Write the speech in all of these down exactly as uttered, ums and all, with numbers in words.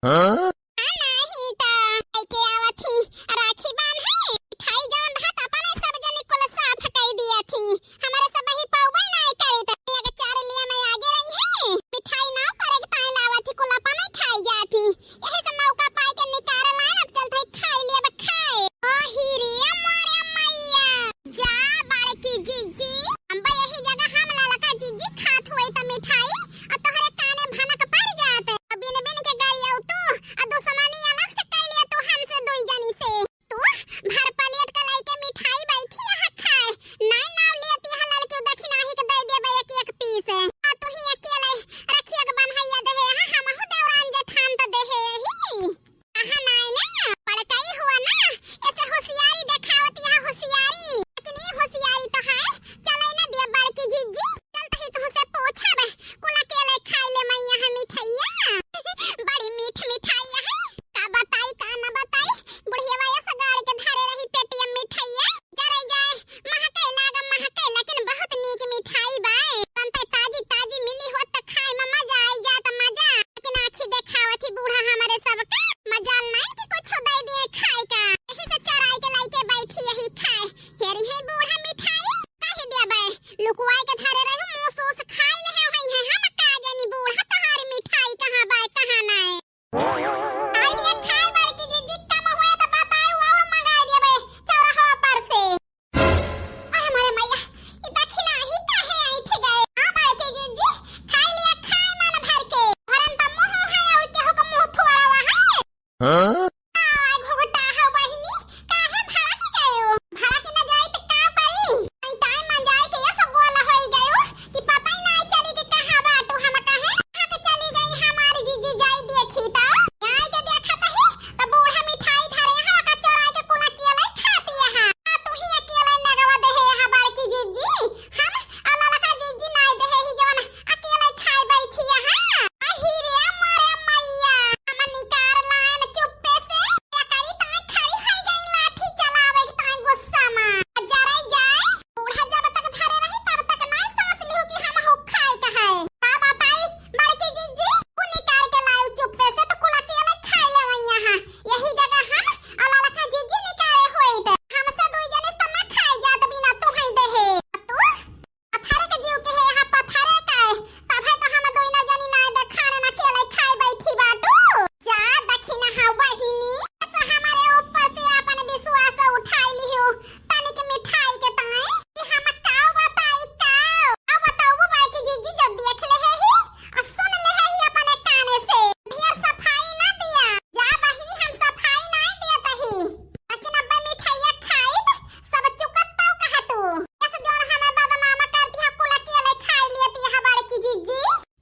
हाँ? हाँ, नाही त लइके आवत ही, राखी बान्हे, मिठाई जवन रहत अपने सब जनी कुल साफ कई दिया थी। हमरे सब ही पौबे नाही करी त एक चार लिया में आगे रही है, मिठाई ना करे के ताई लावत ही, कुल अपने खाई जात ही। यही से मौका पाई के निकाल लाइन, अब चलत ही खाई लिया बा खाए। ओ ही रे मोरे मैया, जा बड़की जीजी, अम्बा यही जगह हम ललका जीजी खात हुई त मिठाई, आ तोहरे काने भनक पड़ जात। आ बिन बिन के गरियौ तू, आ दुश्मनी अलग से कइ लिया तू हमसे दुई जनी से। तू भर प्लेट के लइके मिठाई बैठी यहाँ खाए, नाई नाव लेती है ललकी दखिनाही के दे देबे एक एक पीस। आ तू ही अकेले रखिया के बन्हैया देहे, हाँ, हमहू देवरान जेठान त देहे ही। कहा नाई ना, बड़कई हुआ ना, ऐसे होशियारी देखावत यहाँ होशियारी। लेकिन ई होशियारी तो है, चले ना दिया बड़की जीजी, चलत ही तुमसे पूछब, कुल अकेले खाई ले मैं यहाँ मिठाइया। बड़ी मीठ मिठाई है, का बताई का ना बताई, बुढ़िया वाया सगाड़ के धरे रही पेटिया मिठाइया, जरे जाए, महके लाग महके, लेकिन बहुत नीक मिठाई बाए। तन ते ताजी ताजी मिली होत त खाए में मजा आई जात मजा। लेकिन आँखी देखावत ही बूढ़ा हमरे सबका, मजाल नाई कि कुछ दे दिए खाए का। यही से चोराई के लइके बैठी यही खाए। हेरी है बूढ़ा मिठाई, कह देबे, लुकुआई के धरे रहे, मुँह सूस खाई ले है, है, है, हम का जानी बूढ़ा तोहारी मिठाई कहाँ बाए, कहाँ नाई। आई ये खाए बड़की जीजी, कम हुए तो बताए, और मंगाई देबे चौराहा पर से। अरे मोरे मैया, ई दखिनाही काहे ऐंठ गए? हाँ, बड़की जीजी, खाई लिया, खाए मन भर के। भरन त मुँह है और केहू के मुँह थोड़ा है। हाँ? आवा घुघटा हो बहिनी, काहे भड़क गयो? भड़क न जाए त का करी? टाइम टाइम में जाए के ये सब गोल होई गयो कि पता ही ना चली कि कहाँ बाटू हम कहे। कहाँ के चली गई हमारी जीजी, जाई देखी तो। जाए के देखत ही त बूढ़ा मिठाई धरे हा, ओका चोराई के कुल अकेले खाती हा। आ तू ही अकेले नगवा देहे हा बड़की जीजी। हम आ ललका जीजी नाई देहे ही जवन अकेले खाए बैठी हा। अही रे मोरे मैया, हम निकार लाइन चुप्पे से। एकरी ताई खड़ी होई गई लाठी चलावे के ताई गुस्सा में। जराई जाए, बूढ़ा जब तक धरे रही तब तक नाई सांस लिहु कि हम हो खाए के है। का बताई बड़की जीजी, उ निकार के लायु चुप्पे से त कुल अकेले खाए ले वैया हा। यही जगह हम आ ललका जीजी निकाले होइत। हमसे दुई जने से त ना खाए जात बिना तुहई देहे। तू पत्थरे के जीव के है, यहाँ पत्थरे का है। तब है तो हम दुई ना जनी ना देखाने ना अकेले खाए बैठी बाटू। जा दखिना हा बहिनी, ऐसे हमारे ऊपर से अपन विश्वास उठाई लिहु। तनिक मिठाई के ताई कि हम काव बताई काव। अब बताऊ बड़की जीजी जब देख ले है ही, आ सुन ले है ही अपने काने से। ढेर सफाई ना दिया। जा बहिनी हम सफाई ना देत ही। लेकिन अब्बे मिठाइया खाइब, सब चुकत तौ कहा तू। ऐसे जौन हमें बदनाम करती है, कुल अकेले खाई लेती है बड़की जीजी।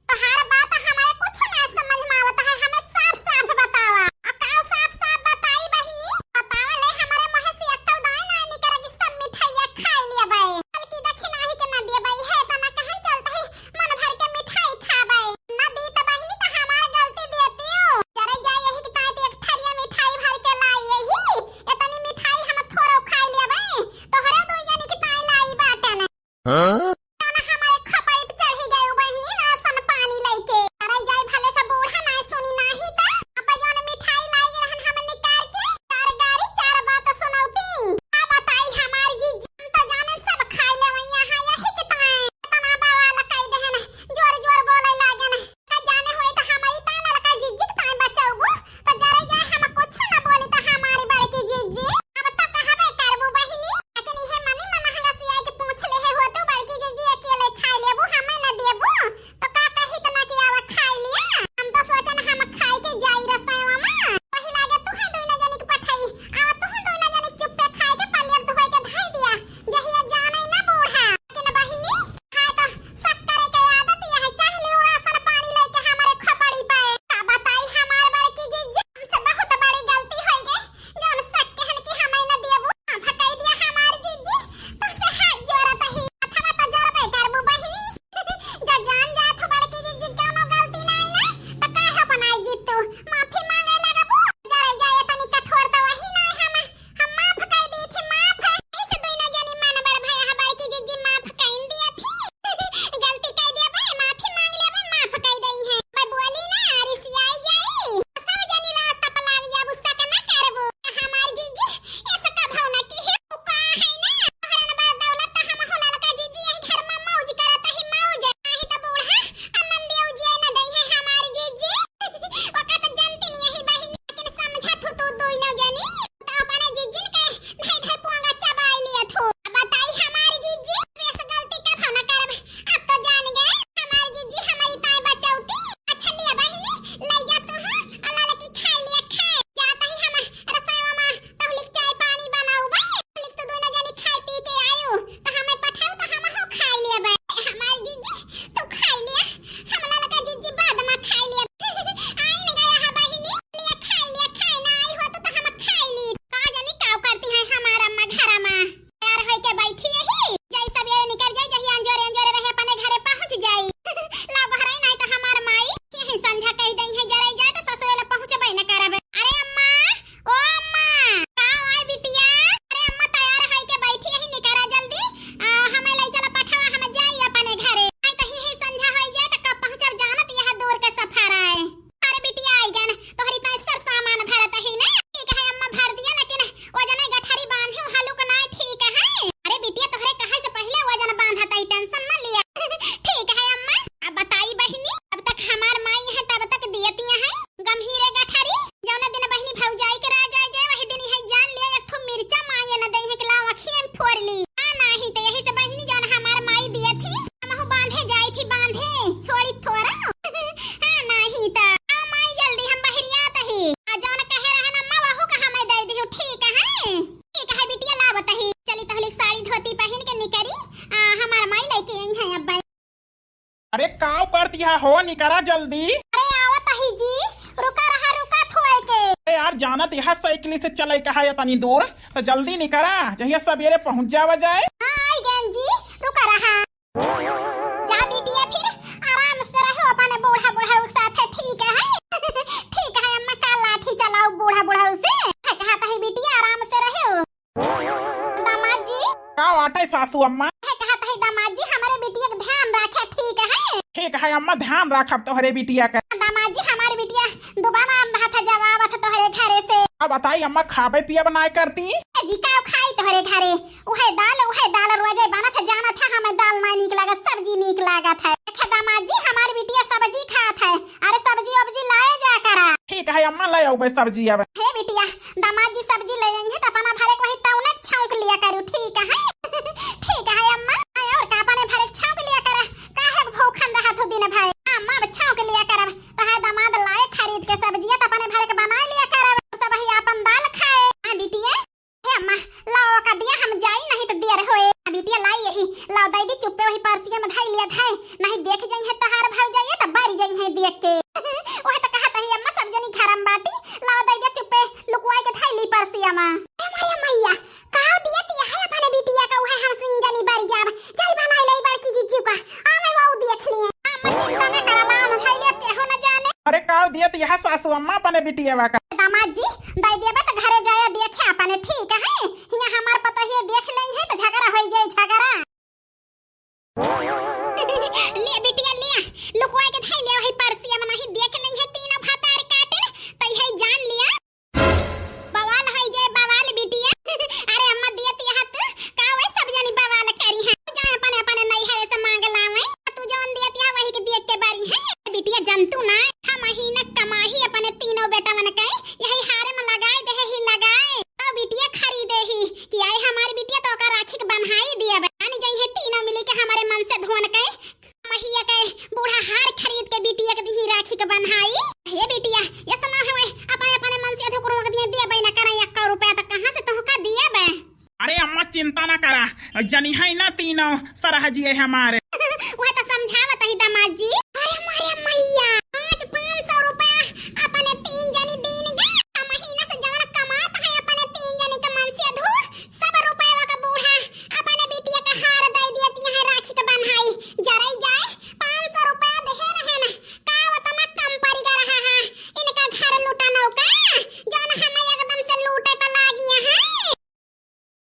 तोहार बात हमारे कुछ ना समझ में आवत है, हमें साफ साफ बतावा। आ का साफ साफ बताई बहिनी? बतावा ले, हमारे मुँह से एक्को दाई ना निकरे कि सब मिठाइया खाई लेबे। बल्कि दखिनाही के ना देबे, है तना कहन चलत ही मन भर के मिठाई खाबे। ना दी त बहिनी त हमार गलती देतियो। जरे जाए यही कि ताई एक थरिया मिठाई भर के लाई यही। इतनी मिठाई हम थोड़ो खाई लेबे। तोहरे दो जनी के ताई लाई बाटन। हाँ? ताना हमारे खपड़ी पे चढ़ी गए बहिनी राशन पानी लइके। जरे जाए भले से बूढ़ा ना सुनी नाही त। अब जौन मिठाई लाई रहन हम निकार के चार गारी चार बात सुनौती। का बताई हमार जीजी, हम त जाने सब खाई लेवैया है यही के ताई। इतना बवाल कई देहन, जोर जोर बोले लागन। का जाने होई त हमारी ताई ललका जीजी के ताई बचौबू, त जरे जाए हम कुछ ना बोली त हमारी बड़की जीजी। अब त कहबे करबू बहिनी, लेकिन इहे मनी मन हंगसिया के पूछ ले है हो तू बड़की यह हो निकरा जल्दी। अरे आवत ही जी, रुका रहा, रुका थोए के। अरे यार, जानत यह साइकिल से चले कहा है तनी दूर, तो जल्दी निकरा, जहिया सबेरे पहुँच जावा जाए। हाँ, आई गयन जी, रुका रहा। जा बिटिया, फिर आराम से रहो अपने बूढ़ा बूढ़ा के साथ, ठीक है? ठीक है अम्मा, का लाठी चलाओ बूढ़ा बूढ़ा से? है कहा तही बिटिया, आराम से रहो। दामाद जी। का बाटे सासू अम्मा? है कहा तही दामाद जी, हमारे बिटिया के ध्यान रखे, ठीक है? ठीक है अम्मा, ध्यान रखब तोहरे बिटिया का। दामाद जी, हमारे बिटिया दुबारा रहा था जब आवत तोहरे घरे से। अब बताई अम्मा, खाबे पियब ना करती? ए जी, का खाई तोहरे घरे? उहे दाल, उहे दाल रोजे बनत है, जानत है, हमें दाल ना नीक लागत, सब्जी नीक लागत है। देखे दामाद जी, हमार बिटिया सब्जी खात है, अरे सब्जी उब्जी लाए जा करा। ठीक है अम्मा, ले आउबे सब्जी अब। हे बिटिया, दामाद जी सब्जी ले आई है, तो अपना भरे के वही तौने छौंक लिया करू, ठीक है? ठीक है अम्मा, और का अपने भरे के छौंक लिया करा, काहे भूखन रहत हो दिन भर? अम्मा, अब छौंक लिया करब, तो है दामाद लाए खरीद के सब्जिया, तो अपने भरे के बना लिया करब, सब ही अपन दाल खाए। हाँ बिटिया, हे अम्मा, लाओ का दिया, हम जाई, नहीं तो देर होए। आ बिटिया लाई यही, लाओ दे दी चुप्पे वही परसिया में धई लिया धाए, नहीं देख जाई है तोहार भौजाई, तो बारी जाई है देख के। ओहे तो कहत ही अम्मा, सब जनी घर में बाटी, लाओ दे दे चुप्पे, लुकवाई के धई ली परसिया में। ए मोरे मैया, काव दिया दिया है अपने बिटिया का, उहे हम सुन जनी बारी जाब, जाई बनाई लाई बड़की जीजू का, आवे वो देख लिए। अम्मा चिंता न करा, लाओ धई ले, केहू न जाने। अरे काव दिया दिया है सासू अम्मा अपने बिटिया का। दामाद जी, दे देबे तो घरे जाया देखे अपने, ठीक है? हियां हमार पतोहिया देख लेई है तो झगड़ा होई जाए, झगड़ा। ले बिटिया ले, लुकवा के धई ले वही परसिया में, नहीं देख लेई है तीनों भतार काटिन, तई है जान लिया। बवाल होई जाए बवाल बिटिया। अरे अम्मा दिया दिया है तू, का वही सब जनी बवाल करी है? जाए अपने अपने नैहरे से मांग लावे, तू जौन दिया दिया वही के देख के बारी है। बिटिया जंतु ना, छह महीना कमाही अपने तीनों बेटवन के, यही हारे में लगाए दे ही लगाए। तो बिटिया खरीदे ही कि आई हमारी बिटिया तो ओकर राखी के बन्हाई दिया बे। आनी जाई है तीनों मिली के हमारे मन से धोन के, महिया के बूढ़ा हार खरीद के बिटिया के दिही राखी के बन्हाई। हे बिटिया, ये सुना हुए अपने अपने मन से अधो कुरुआ के दिए दिया बे ना करे एक रुपया तो कहाँ से तुहका दिया बे? अरे अम्मा चिंता ना करा, जनी है ना तीनों सरहजिए हमारे।